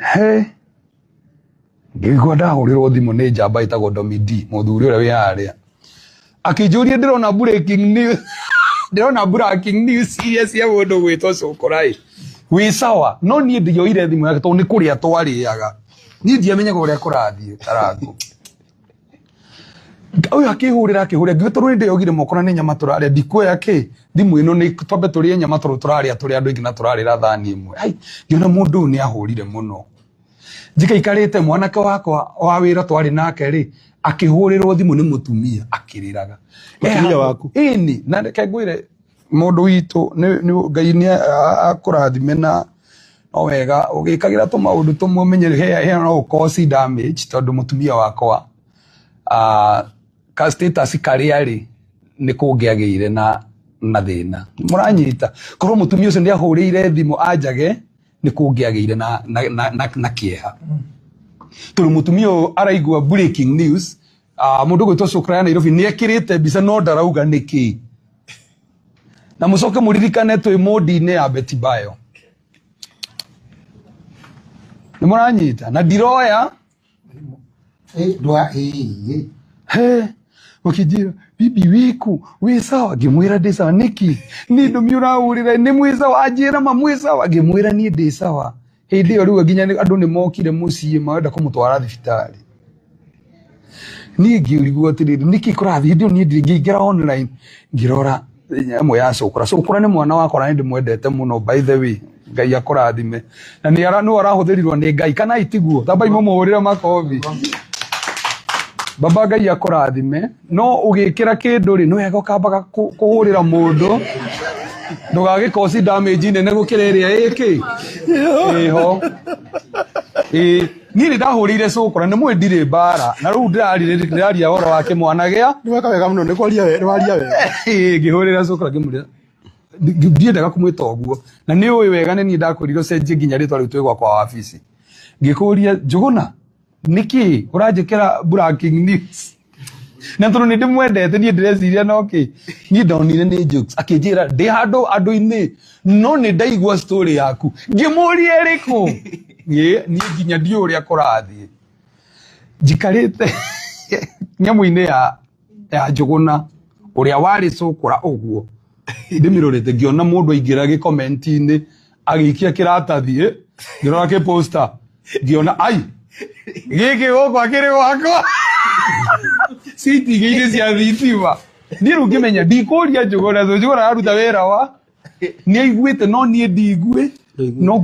He ngĩigua ndahũrĩrwo thimũ nĩ njamba ĩtagwo Domi D, mũthuri ũrĩa wĩ harĩa, akĩnjũria ndĩrona breaking news, ndĩrona breaking news iria cia mũndũ gwĩtwo Cũkũra ĩ wĩ sawa. No niĩ ndioire thimũ yake tondũ nĩ kũrĩa twarĩaga, niĩ ndiamenyaga ũrĩa kũrathiĩ Karangũ. Ũyũ akĩhũrĩra akĩhũrĩra, ngiuga tondũ nĩ ndĩyogire moko na nĩ nyama tũrarĩa, ndikuoya kĩ thimũ ĩno, nĩ twambe tũrĩe nyama tondũ tũrarĩa tũrĩ andũ aingĩ na tũrarĩra thani ĩmwe. Ai, ngĩona mũndũ ũyũ nĩ ahũrire mũno. Njikaikarĩte mwanake wakwa wa wĩra twarĩ nake rĩ, akĩhũrĩrwo thimũ nĩ mũtumia akĩrĩraga. Mũtumia waku? Ĩni, na reke ngwĩre mũndũ witũ Ngai nĩ akũrathime na no wega ũgĩkagĩra tũmaũndũ tũmwe ũmenye he no ũ cause damage, tondũ mũtumia wakwa ka status karĩa rĩ nĩ kũngĩagĩire na thĩna. Mũranyita? Korwo mũtumia ũcio nĩ ahũrĩire thimũ anjage, nĩ kũngĩagĩire na kĩeha, tondũ mũtumia ũyũ araigua breaking news, mũndũ gwĩtwo Cũkũra ya Nairobi nĩ ekĩrĩte mbica no ndarauga nĩkĩ. Na mũcoke mũririkane twĩ mondi-inĩ ya Betty Bayo, nĩ mũranyita? Na ndiroya. Ndwa ĩ. He ũkĩnjĩra, "Bibi, wĩkũ? Wĩ sawa?" Ngĩmwĩra, "Ndĩ sawa." "Nĩkĩ nĩ ndũmi ũrahũrĩra? Nĩ mwĩ sawa?" Anjĩra, "Ma mwĩ sawa?" Ngĩmwĩra, "Niĩ ndĩ sawa." Hĩndĩ ĩyo rĩu nginya andũ nĩ mokire mũciĩ marenda kũmũtwara thibitarĩ. Niĩ ngĩrigwo atĩrĩrĩ, nĩkĩ kũrathiĩ? Hĩndĩ ĩyo niĩ ndirĩ ngĩingĩra online, ngĩrora ĩmwe ya Cũkũra. Cũkũra nĩ mwana wakwa na nĩ ndĩmwendete mũno, by the way. Ngai akũrathime, na nĩ ara nĩwe arahũthĩrirwo nĩ Ngai, kana itiguo? Tambai mũmũhũrĩre makobi. Baba, Ngai akũrathime. No ũgĩkĩra kĩndũ rĩ, nĩ wega ũkambaga kũhũrĩra mũndũ, ndũgagĩkoci damage nene gũkĩra ĩrĩa ĩkĩ ĩho. Ĩĩ, niĩ nĩ ndahũrĩire Cũkũra, nĩ mũĩ ndirĩ mbara, na rĩu ndĩraria ũhoro wa kĩmwana gĩa Nĩ weka wega mũno, nĩ kwaria wega, nĩ waria wega. Ĩĩ, ngĩhũrĩra Cũkũra, ngĩmwĩra ndiendaga kũmwĩta ũguo, na nĩ ũĩ wega nĩ niĩ ndakwĩrire ũcenjie nginya rĩtwa rĩu twĩ gwakwa wabici. Ngĩkũria, "Njũgũna, nĩkĩ ũranjĩkĩra breaking news?" Na tondũ nĩ ndĩmwendete, niĩ ndĩreciria no kĩ niĩ ndonire nĩ jokes. Akĩnjĩra, "Ndĩ handũ andũ-inĩ, no nĩ ndaigua story yaku." Ngĩmũria, "Ĩrĩkũ?" Ĩ, niĩ nginya ndiũĩ ũrĩa kũrathiĩ, njikarĩte nyamũ-inĩ ya Njũgũna ũrĩa warĩ Cũkũra ũguo, ndĩmĩrorete, ngĩona mũndũ aingĩra gĩkomenti-inĩ agĩikia kĩratathi. Ĩ, ngĩrora kĩposta, ngĩona ai gĩkĩ gũkũ akĩrĩ gwakwa citigĩ-inĩ cia thitima. Niĩ rĩu ngĩmenya ndikũria Njũgũna, tondũ Njũgũna araruta wĩra wa nĩ aiguĩte, no niĩ ndigue no.